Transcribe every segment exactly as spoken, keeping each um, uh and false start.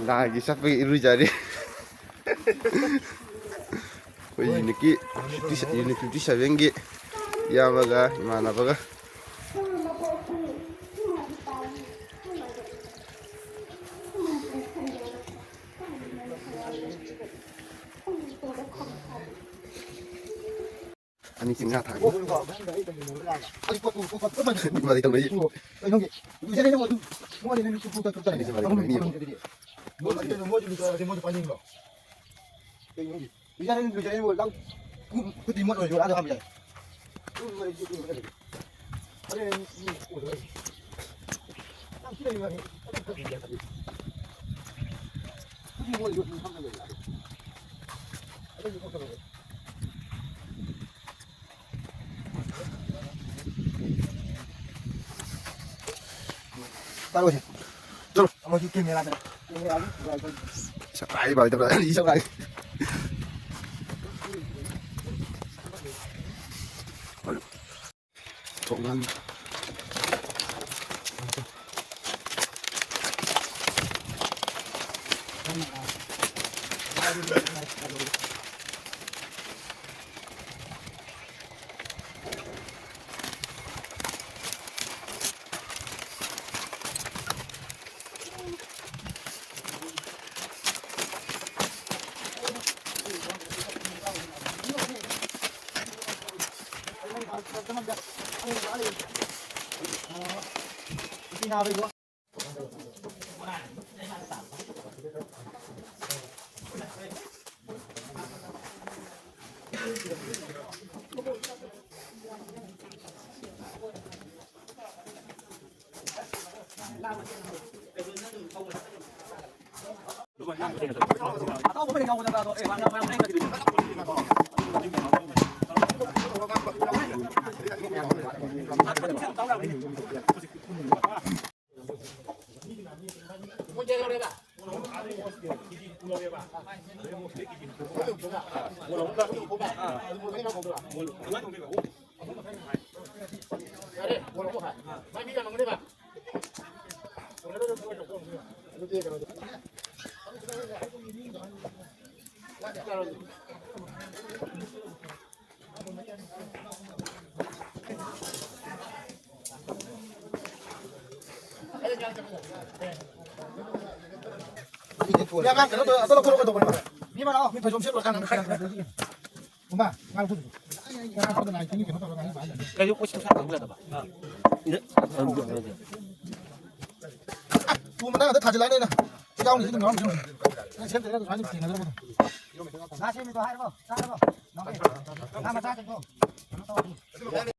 ꯂꯥꯏꯒꯤ ꯆꯠꯄꯒꯤ ꯏꯔꯨꯖꯔꯤ꯫ ꯑꯩꯈꯣꯏ ꯌꯨꯅꯤꯠꯀꯤ ꯐꯤꯐꯇꯤ, ꯌꯨꯅꯤꯠ ꯐꯤꯐꯇꯤ ꯁꯚꯦꯟꯒꯤ ꯏꯌꯥꯝꯕꯒ ꯏꯃꯥꯟꯅꯕꯒ꯫ ꯑꯅꯤ ꯆꯤꯡ ꯉꯥ ꯊꯥꯛꯑꯦ꯫ ꯃꯥꯗꯤ ꯇꯧꯅꯩ꯫ ꯆꯠꯂꯣꯁꯦ꯫ ꯆꯠꯂꯣ꯫ ꯑꯃꯁꯨ ꯀꯦꯃꯦꯔꯥꯗ꯫ ꯀꯦꯃꯦꯔꯥꯗ꯫ ꯁꯛ ꯍꯥꯏ ꯃꯥꯜꯂꯦ, ꯇꯧꯔ꯫ ꯑꯩ ꯁꯛ ꯍꯥꯏ꯫ ꯊꯣꯡꯒꯥꯟ꯫ ꯃꯤ ꯑꯉꯥꯡ ꯀꯩꯅꯣ ꯇꯧ-, ꯑꯝꯇ ꯂꯧꯊꯣꯔꯛꯑꯣ ꯀꯩꯗꯧꯕꯅꯣ? ꯃꯤ ꯑꯃ ꯂꯥꯛꯑꯣ꯫ ꯃꯤ ꯐꯩꯖꯣꯝ ꯁꯦꯠꯂꯨꯔꯀꯥꯟꯗ ꯑꯃꯨꯛ ꯁꯦꯠꯂꯨꯔꯀꯥꯟꯗ꯫ ꯀꯨꯝꯕ, ꯉꯥ ꯂꯧꯊꯣꯛ꯫ ꯉꯥ ꯂꯧꯊꯣꯛ ꯂꯥꯏ ꯇꯤꯟꯒꯤ ꯀꯩꯅꯣ ꯇꯧꯔꯒ ꯉꯥ ꯍꯥꯏꯕ ꯍꯥꯏꯅ꯫ ꯀꯩꯅꯣ ꯀꯣꯏꯁꯟ ꯁꯥ ꯇꯧꯕ ꯌꯥꯗꯕ? ꯇꯨ ꯃꯅꯥ ꯈꯛꯇ ꯊꯥꯖꯤꯜꯂꯛꯑꯅꯤ ꯑꯩꯅ꯫ ꯆꯦ ꯌꯥꯎꯅꯤ ꯁꯤꯗ ꯉꯥꯎꯔꯝꯁꯤ꯫ ꯅꯪ ꯁꯦꯝꯗ꯭ꯔꯒ ꯁꯨꯃꯥꯏꯅ ꯊꯦꯡꯅꯗ꯭ꯔꯕ ꯑꯗꯨꯝ꯫ ꯉꯥ ꯁꯦꯝꯃꯤꯗꯣ ꯍꯥꯏꯔꯕꯣ? ꯆꯥꯔꯕꯣ? ꯉꯥ ꯃꯆꯥꯁꯤꯡꯗꯣ꯫ ꯀꯩꯅꯣ ꯇꯧ꯫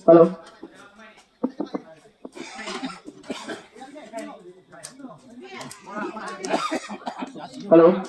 Hello. Hello.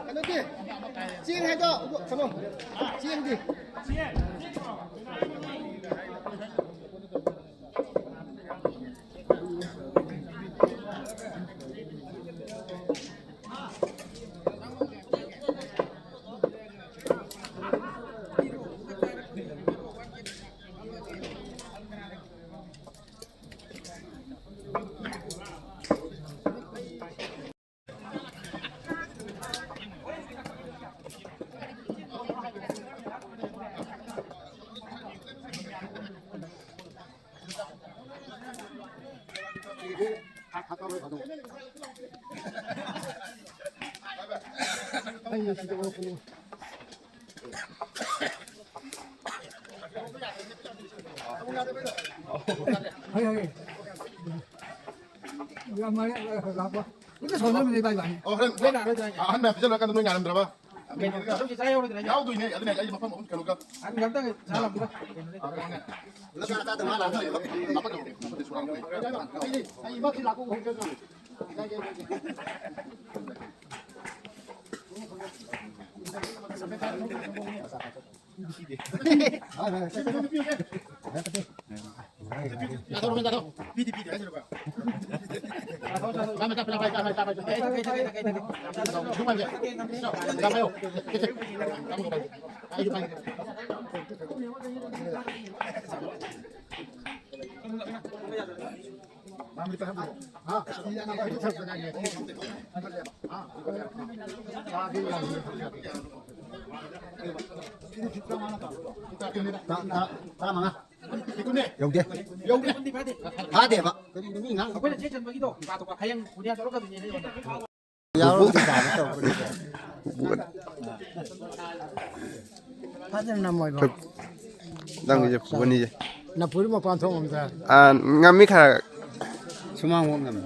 ꯀꯩꯅꯣꯗꯤ, ꯆꯦꯡ ꯍꯥꯏꯗꯣ, ꯀꯩꯅꯣ, ꯆꯦꯡꯗꯤ꯫ ꯍꯣꯏ, ꯍꯣꯏ꯫ ꯌꯥꯝ ꯅꯨꯡꯉꯥꯏꯔꯦ, ꯂꯥꯛꯄ꯫ ꯍꯦꯛꯇ ꯁꯣꯟꯅꯕꯅꯦ ꯏꯕꯥꯅꯤ꯫ ꯑꯣ, ꯍꯣꯔꯦꯟ ꯂꯣꯏ ꯂꯥꯛꯑꯔꯣꯏꯗ꯭ꯔꯥ ꯍꯥꯏꯁꯦ? ꯑꯍꯟ ꯃꯌꯥꯝ ꯄꯤꯖ ꯂꯣꯏꯔꯀꯥꯟꯗ ꯅꯣꯏ ꯉꯥꯏꯔꯝꯗ꯭ꯔꯕ? ꯀꯩꯅꯣ, ꯆꯥ ꯌꯥꯎꯔꯣꯏꯗ꯭ꯔꯥ ꯍꯥꯏꯁꯦ? ꯌꯥꯎꯗꯣꯏꯅꯦ, ꯑꯗꯨꯅꯦ ꯑꯩ ꯃꯐꯝ ꯑꯍꯨꯝ ꯀꯩꯅꯣꯒ꯫ ꯑꯍꯟ ꯑꯝꯇꯪ ꯆꯥ ꯂꯥꯛꯄꯗ꯫ ꯑꯩ, ꯑꯩ ꯃꯛꯁꯤ ꯂꯥꯛꯄ ꯍꯧꯖꯔꯒ꯫ ꯌꯧꯗꯦ꯫ ꯐꯥꯗꯦꯕ꯫ ꯑꯩꯈꯣꯏꯅ ꯆꯦ ꯆꯟꯕꯒꯤꯗꯣ ꯍꯌꯦꯡ ꯄꯨꯅꯤꯌꯥ ꯇꯧꯔꯛꯀꯗꯣꯏꯅꯦ ꯑꯩꯉꯣꯟꯗ꯫ ꯐꯖꯅ ꯅꯝꯃꯣꯏꯕ꯫ ꯅꯪꯒꯤꯁꯦ ꯐꯨꯒꯅꯤꯁꯦ꯫ ꯅꯄꯨꯔꯤ ꯃꯄꯥꯟ ꯊꯣꯛ ꯉꯝꯗ꯭ꯔꯥ? ꯑꯥ, ꯉꯝꯃꯤ ꯈꯔ꯫ ꯁꯨꯃꯥꯡ ꯋꯥꯛ ꯉꯝꯃꯤ꯫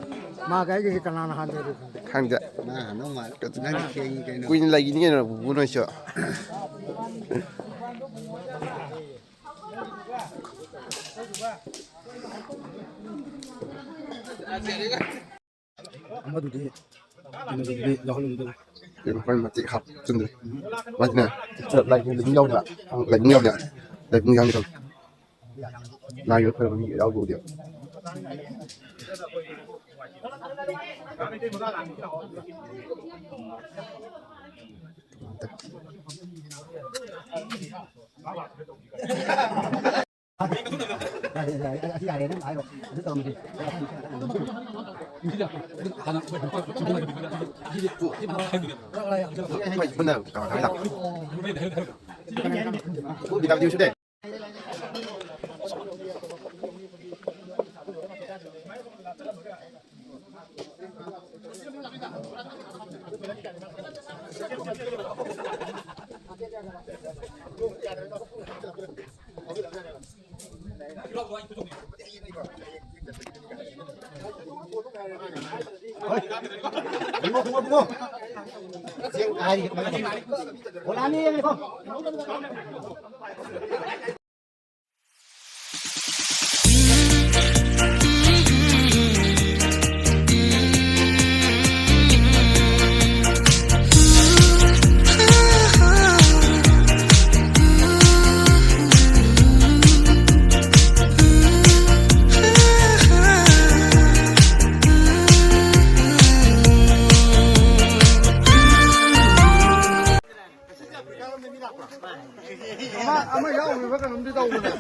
ꯃꯥꯒ ꯑꯩꯒꯁꯦ ꯀꯅꯥꯅ ꯍꯥꯟꯗꯣꯏꯅꯣ ꯈꯪꯗꯦ꯫ ꯈꯪꯗꯦ꯫ ꯃꯥ ꯍꯥꯟꯗꯧ ꯃꯥꯜꯂꯦ꯫ ꯅꯪ ꯊꯦꯡꯉꯤ ꯀꯩꯅꯣ꯫ ꯀꯨꯏꯅ ꯂꯩꯈꯤꯅꯤ ꯀꯩꯅꯣ ꯄꯨꯄꯨ ꯅꯣꯏꯁꯨ꯫ ꯑꯃꯗꯨꯗꯤ ꯀꯩꯅꯣꯗꯨꯗꯤ ꯌꯥꯎꯍꯜꯂꯨꯗꯕ꯫ ꯃꯈꯣꯏ ꯃꯇꯦꯛ ꯍꯥꯞꯆꯤꯟꯗ꯭ꯔꯦ꯫ ꯃꯥꯁꯤꯅ ꯂꯥꯏꯕꯨꯡ ꯌꯥꯎꯗ꯭ꯔꯥ? ꯂꯥꯏꯕꯨꯡ ꯌꯥꯎꯗ꯭ꯔꯥ? ꯂꯥꯏꯕꯨꯡ ꯌꯥꯎꯗ꯭ꯔꯥ? ꯂꯥꯏ ꯈꯣꯏꯔꯝꯕ ꯃꯤ ꯌꯥꯎꯗꯕꯗꯤ꯫ ꯑꯃ, ꯑꯃ ꯌꯥꯎꯔꯤꯕ ꯀꯩꯅꯣꯝꯗꯤ ꯇꯧꯕꯅꯦ꯫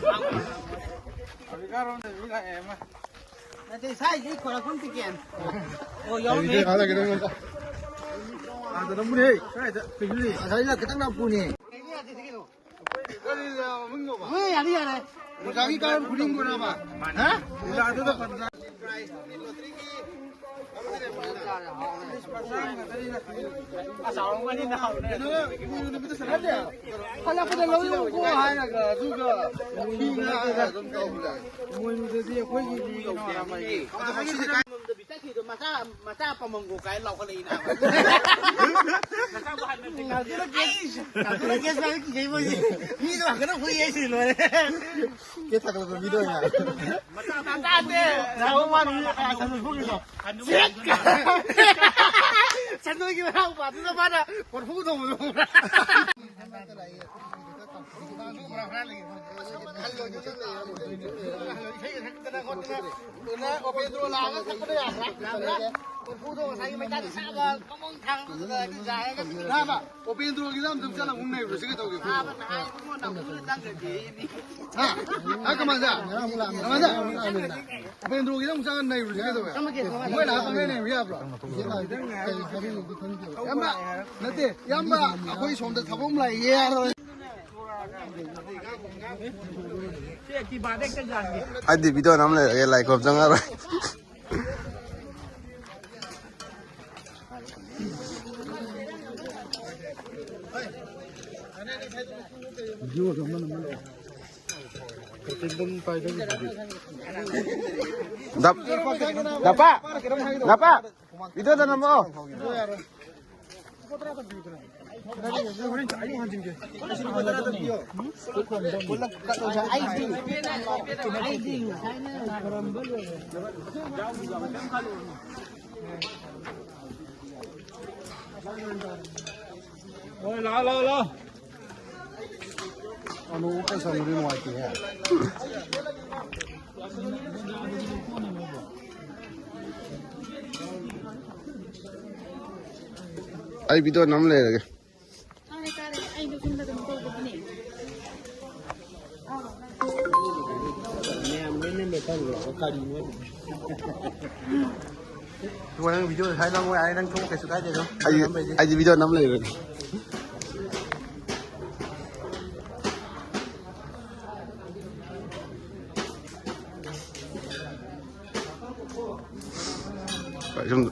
ꯑꯐ꯭ꯔꯤꯀꯥꯔꯣꯝꯗꯒꯤ ꯂꯥꯛꯑꯦ ꯑꯃ꯫ ꯅꯠꯇꯦ, ꯁ꯭ꯋꯥꯏꯗꯩ ꯈꯣꯏꯔꯛꯐꯝ ꯇꯤꯀꯦꯟ꯫ ꯑꯣ, ꯌꯥꯎꯔꯝꯃꯦ꯫ ꯑꯩꯗꯤ ꯀꯥꯟꯅꯒꯦ ꯅꯉꯣꯟꯗ꯫ ꯑꯥꯗ ꯅꯝꯕꯅꯦꯍꯦ, ꯁ꯭ꯋꯥꯏꯗ ꯄꯤꯛꯂꯤ꯫ ꯉꯁꯥꯏꯅ ꯈꯤꯇꯪ ꯅꯞꯄꯨꯅꯦ꯫ ꯀꯩꯅꯣ ꯌꯥꯗꯦ, ꯁꯤ ꯀꯩꯅꯣ? ꯍꯣꯏ, ꯌꯥꯅꯤ, ꯌꯥꯔꯦ꯫ ꯑꯣꯖꯥꯒꯤ ꯀꯔꯝ ꯈꯨꯗꯤꯡ ꯀꯣꯟꯅꯕ? ꯍꯥ? ꯑꯣꯖꯥꯗꯨꯗ ꯐꯖꯅ꯫ ꯍꯜꯂꯛꯄꯗ ꯂꯧꯔꯛꯎꯀꯣ ꯍꯥꯏꯔꯒ, ꯑꯗꯨꯒ ꯐꯤ ꯉꯥꯛꯑꯒ ꯑꯗꯨꯝ ꯇꯧꯕ ꯌꯥꯏ꯫ ꯏꯃꯣꯏꯅꯨꯗꯗꯤ ꯑꯩꯈꯣꯏꯒꯤ ꯃꯤ ꯀꯩꯅꯣ ꯍꯥꯏꯔꯝꯃꯒꯦ꯫ ꯆꯠꯈꯤꯗꯣ ꯃꯆꯥ, ꯃꯆꯥ ꯄꯝꯃꯝꯒꯣ ꯀꯥꯏꯅ ꯂꯥꯎꯈꯠꯂꯛꯏꯅ꯫ ꯉꯥꯛꯇꯅ ꯒꯦꯁ, ꯉꯥꯛꯇꯅ ꯒꯦꯁ ꯄꯥꯏꯕ ꯀꯤꯖꯩ ꯃꯣꯏꯗꯤ꯫ ꯃꯤꯗꯣ ꯉꯥꯛꯇꯅ ꯍꯨꯏ ꯍꯥꯏꯁꯤ ꯂꯣꯏꯔꯦ꯫ ꯀꯦ ꯊꯥꯒꯠꯂꯛꯄ ꯃꯤꯗꯣ ꯑꯣꯏꯅ꯫ ꯃꯆꯥ ꯇꯥꯗꯦ꯫ ꯅꯍꯥꯟ ꯃꯥꯅ ꯍꯨꯏ, ꯑ, ꯁꯟꯗꯣꯛ ꯐꯨꯈꯤꯗꯣ꯫ ꯁꯟꯗꯣꯛꯀꯤ ꯃꯅꯥꯎꯄꯥꯗꯨꯅ ꯃꯥꯅ ꯀꯣꯔꯐꯨ ꯊꯣꯡꯕꯗꯣ ꯈꯪꯕ꯭ꯔꯥ? ꯎꯄꯦꯟꯗ꯭ꯔꯣ ꯂꯥꯛꯑꯒ ꯁꯛꯄꯗꯣ ꯌꯥꯕ꯭ꯔꯥ? ꯌꯥꯕ꯭ꯔꯥ? ꯀꯣꯔꯐꯨꯗꯣ ꯉꯁꯥꯏꯒꯤ ꯃꯩꯇꯥꯟꯗ ꯁꯥꯛꯑꯒ ꯀꯃꯣꯟ ꯊꯥꯡ ꯑꯗꯨ ꯖꯥꯏꯒ ꯁꯤꯖꯤꯟꯅꯕ꯫ ꯎꯄꯦꯟꯗ꯭ꯔꯣꯒꯤꯗ ꯑꯝꯇꯪ ꯆꯠꯂ ꯑꯃꯨꯛ ꯅꯩꯔꯨꯔꯁꯤ ꯀꯩꯗꯧꯒꯦ? ꯊꯥꯕ ꯇꯉꯥꯏ ꯏꯕꯨꯡꯉꯣ ꯅꯝꯐꯨꯗ ꯆꯪꯈ꯭ꯔꯗꯤ ꯑꯩꯗꯤ꯫ ꯍꯥ? ꯍꯥ, ꯀꯃꯥꯟꯗ? ꯀꯃꯥꯟꯗ? ꯎꯄꯦꯟꯗ꯭ꯔꯣꯒꯤꯗ ꯑꯃꯨꯛ ꯆꯪꯉ ꯅꯩꯔꯨꯔꯁꯤ ꯀꯩꯗꯧꯒꯦ? ꯃꯣꯏ ꯂꯥꯛꯑ ꯄꯪꯅꯩ ꯅꯩꯔꯨ ꯌꯥꯕ꯭ꯔꯣ? ꯏꯌꯥꯝꯕ, ꯅꯠꯇꯦ, ꯏꯌꯥꯝꯕ, ꯑꯩꯈꯣꯏ ꯁꯣꯝꯗ ꯊꯕꯛ ꯑꯃ ꯂꯥꯛꯏꯌꯦ ꯍꯥꯏꯔꯣ꯫ ꯑꯩꯗꯤ ꯚꯤꯗꯤꯑꯣ ꯅꯝ ꯂꯩꯔꯒꯦ, ꯂꯥꯏ ꯈꯨꯔꯨꯝ ꯆꯪꯉꯔꯣꯏ꯫ ꯗꯞ-, ꯗꯄꯥ! ꯗꯄꯥ! ꯚꯤꯗꯤꯑꯣꯗ ꯅꯝꯃꯛꯑꯣ꯫ ꯍꯣꯏ, ꯂꯥꯛꯑꯣ, ꯂꯥꯛꯑꯣ, ꯂꯥꯛꯑꯣ꯫ ꯑꯅꯨ ꯎꯞꯄ ꯁꯪꯕꯗꯤ ꯅꯨꯡꯉꯥꯏꯇꯦꯍꯦ꯫ ꯑꯩ ꯚꯤꯗꯤꯑꯣ ꯅꯝ ꯂꯩꯔꯒꯦ꯫ ꯇꯥꯔꯦ, ꯇꯥꯔꯦ꯫ ꯑꯩꯗꯣ ꯁꯣꯝꯗ ꯀꯩꯅꯣ ꯇꯧꯕꯒꯤꯅꯦ꯫ ꯅꯪ ꯚꯤꯗꯤꯑꯣ ꯁ꯭ꯋꯥꯏ ꯅꯝꯃꯣ ꯌꯥꯔꯦ, ꯅꯪ ꯊꯣꯛꯑꯣ, ꯀꯩꯁꯨ ꯀꯥꯏꯗꯦ ꯑꯗꯨꯝ꯫ ꯑꯩ, ꯑꯩꯗꯤ ꯚꯤꯗꯤꯑꯣ ꯅꯝ ꯂꯩꯕꯅꯤ꯫ ꯁꯨꯝ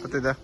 ꯐꯠꯇꯦꯗ꯫